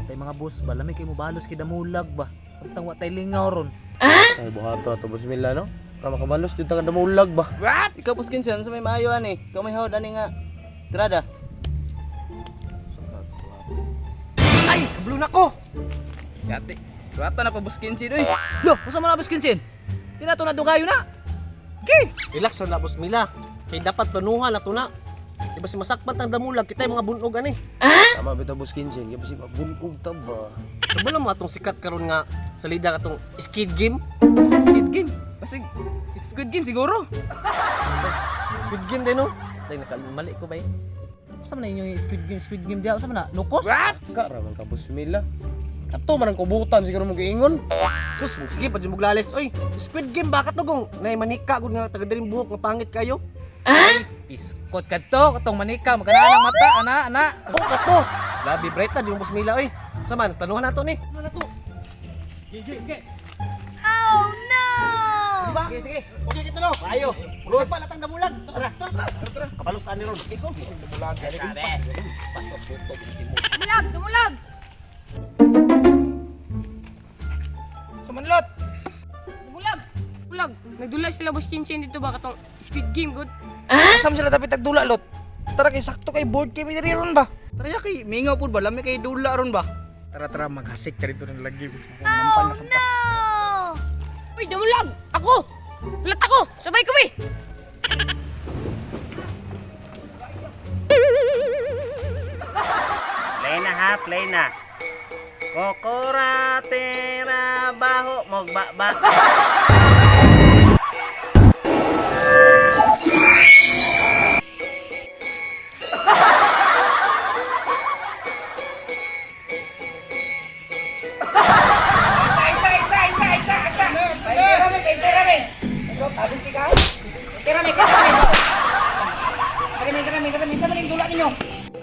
Tay mga boss ba, lami kay mo balos kay damulag ba. Pagtang wa tay lingaw ron. Ay, buhato ato boss Mila, no? Para makabalos dito ka damulag ba? Ikaw boss Kinsin, sa may maayo ani. Ikaw may hawd ani nga. Tirada. Ay, kablo na ko. Yati. Wata na pa boss Kinsin oy. Lo, usa man na boss Kinsin? Di na to na dugayo na. Okay. Relax na boss Mila. Kay dapat planuhan na to na. Di ba si masakpan tang damulag kita yung mga bunog ani. Tama bitaw boss Kinsin, kaya basig mabunog ta ba? Kabalo mo atong sikat karon nga salida katong skid game. Sa Squid Game. Basig Squid Game siguro. Squid game din no. Day nakalmali ko bay. Usa man na inyong Squid Game diha, usa man na nukos? Ka ra man ka boss Mila. Kato man ang kubutan siguro mo giingon. Sus, sige pa jud muglalis oy. Squid game ba katugong nay manika gud nga taga diring buhok nga pangit kayo. Piskot kadto, katong manika, magana ang mata, ana, ana. Oh, kato. Labi bright na jud boss Mila oy. Saman, planuhan nato ni. Planuhan nato. Oh no! Diba? Sige, sige. Okay kita lo. Ayo. Good pa natang damulag. Tara, tara, tara. Kabalo sa ani ron. Ikaw. Damulag. Dumulag! Dumulag! Sumanlot. Dumulag! Dumulag! Nagdula sila boss Chinchin dito ba katong Squid Game good? Asam sila dapat tagdula lot. Tara kay sakto kay board game diri ron ba. Tara ya kay mingaw pud ba lami kay dula ron ba. Tara tara maghasik ta dito ng lagi. Oh no. Uy, dumulag! Ako! Ulat ako! Sabay kami! Play na ha, play na. Kokora tera baho magbaba.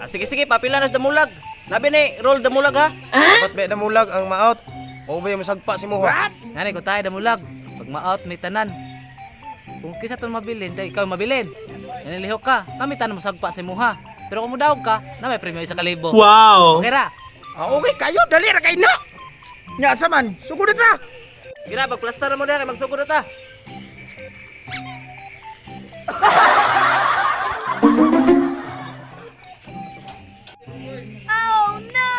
Ah, sige sige, papila na sa damulag. Nabi ni roll damulag ha. Dapat ba damulag ang maot? O ba yung masagpa si Moha? Ngani ko tayo damulag. Pag ma-out may tanan. Kung kisa ton mabilin, tay ikaw mabilin. Nanilihok ka, kami tanan masagpa sa imuha. Pero kung mudaog ka, na may premyo 1,000. Wow. Okay ra. Ah, okay kayo dali ra kay na. Nya sa man, sugod na ta. Sige na, pagplastar mo na kay magsugod na ta. Oh no!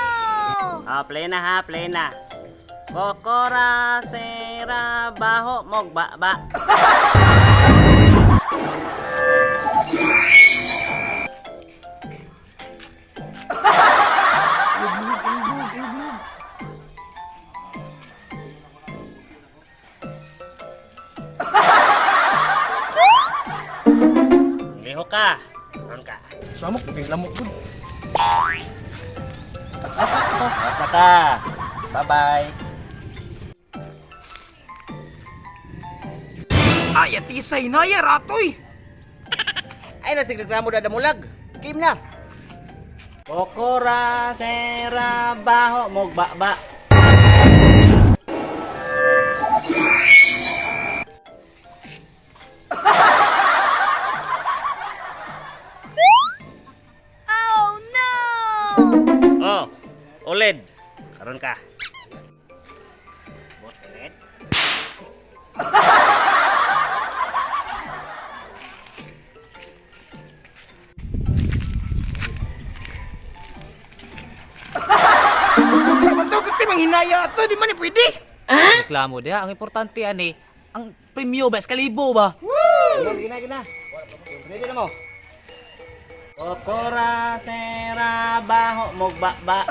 Ah, play na ha, play na. Kokora sera baho magbaba. Liho ka. Ron ka. Samok kay lamok gud. Basta ka. Bye-bye. Ay, atisay na ya ratoy. Ay na sige reklamo da damulag. Game na. Kokora sera baho magbaba. Oh no! Oh, OLED. Karon ka. Boss OLED. Sa man to, pati manghinaya ato, di man ni pwede. Reklamo diha, ang importante ani, ang premyo ba 1,000 ba? Gina gina. Ready na mo. Kokora sera baho magbaba.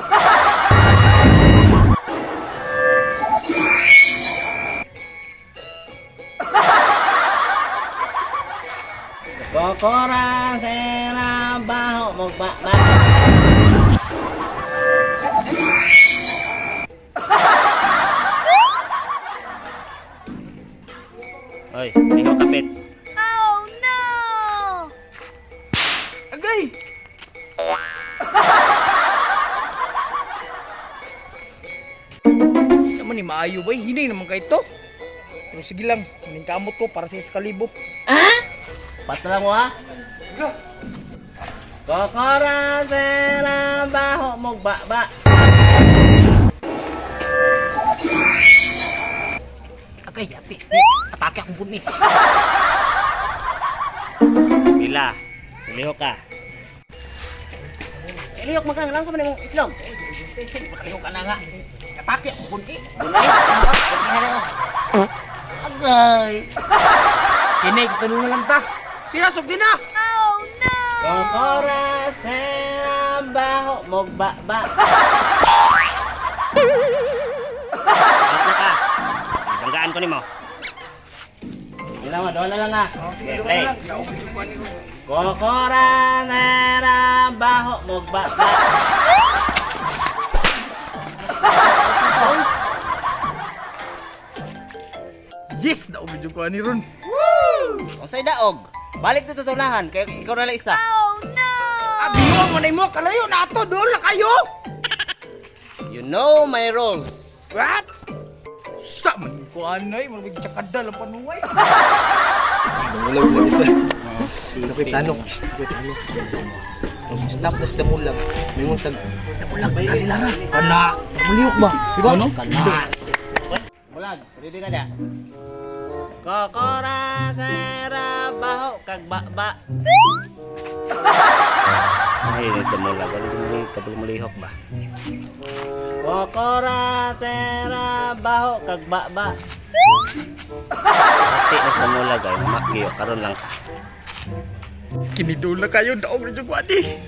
Kokora sera baho magbaba. Oy, liho ka pets. Agay. Naman ni maayo ba? Hinay naman kay to. Pero sige lang, maning kamot ko para sa 1,000. Patla mo ha. Kokora sera baho mog ba-ba. Agay, ati. Atake akong buni. Pila. Lihok ka. Lihok man ka lang sa man imong itlog. Sige, makalihok ka na nga. Atake akong buni. Agay. Kini tulungan lang ta. Sinasog din na. Kokora sera baho mog ba-ba. Out na ka. Banggaan ko nimo. Sila mo, doon na lang ah. Sige, doon na lang. Kokora sera baho mog ba-ba. Yes, daog jud ko ani ron. Unsay daog? Balik dito sa unahan kay ikaw na lang isa. Abiyo mo na imo kalayo na ato doon na kayo. You know my rules. What? Sa man ko anay, mo big tsakadal ang panuway. Damulag lang isa. Ako'y plano. Ako'y plano. Snap na sa damulag. May tag damulag na sila ra. Kana. Mulihok ba? Di ba? Kana. Bulag, ready ka da? Kokora sera baho kag ba-ba. Ay, nis damulag. Wala mo kabul mulihok ba? Kokora sera baho kag ba-ba. Ati nis damulag ay mamakgiyo karon lang ka. Kinidula kayo daog na jud ko ani.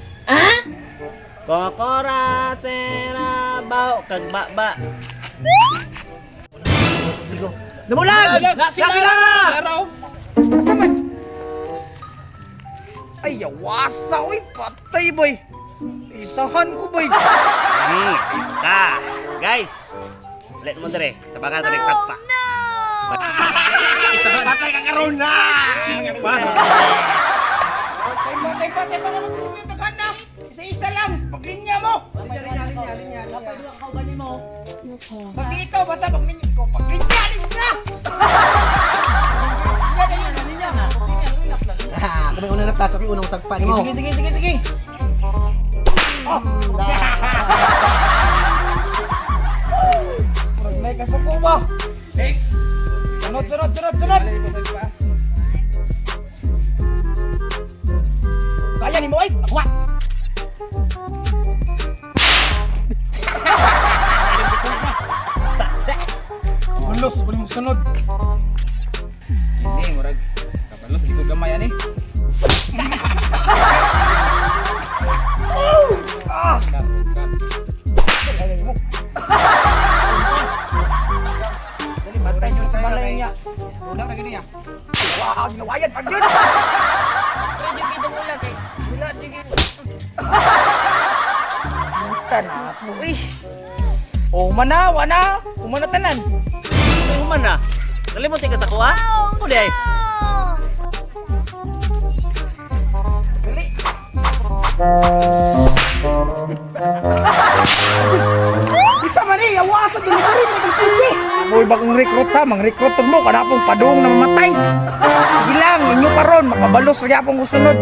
Kokora sera baho kag ba-ba. Damulag! Na sila! Asa man? Ay, yawasa, oy, patay, boy. Isahan ko, boy. Ka. Guys, let mo dire. Tabangan sa pa. Tay pa, tay pa, tay pa, wala ko yung daghan na. Isa-isa lang, paglinya mo. Linya, linya, linya, linya, linya. Sa dito, basta paglinya ko, paglinya, linya. Linya, linya, linya. Kami una na sa unang sagpa nimo. Sige, sige, sige, sige. Oh. Murag may kasuko ba? Next. Sunod, sunod, sunod, sunod. Kaya ni mo ay, what? Success. Balos, bali mo sunod. Hindi, murag. Kabalos, di ko gamay ani. Ah! Dali, bantay nyo sa balay niya. Ulang na niya. Wah, ginawayan pag yun! Pero jud kay damulag kay wala jud kay. Puta na, uy. Oh, mana, wana, umana tanan. Sa human na. Kalimot ka sa kuha? Oh, di ay. Dali. Isa man eh, awa sa delivery mo ng PG. Amoy bagong recruit ha, mang recruit mo, kada pong padung na mamatay. Sige lang, inyo karon, makabalos ra gyapon ko sunod.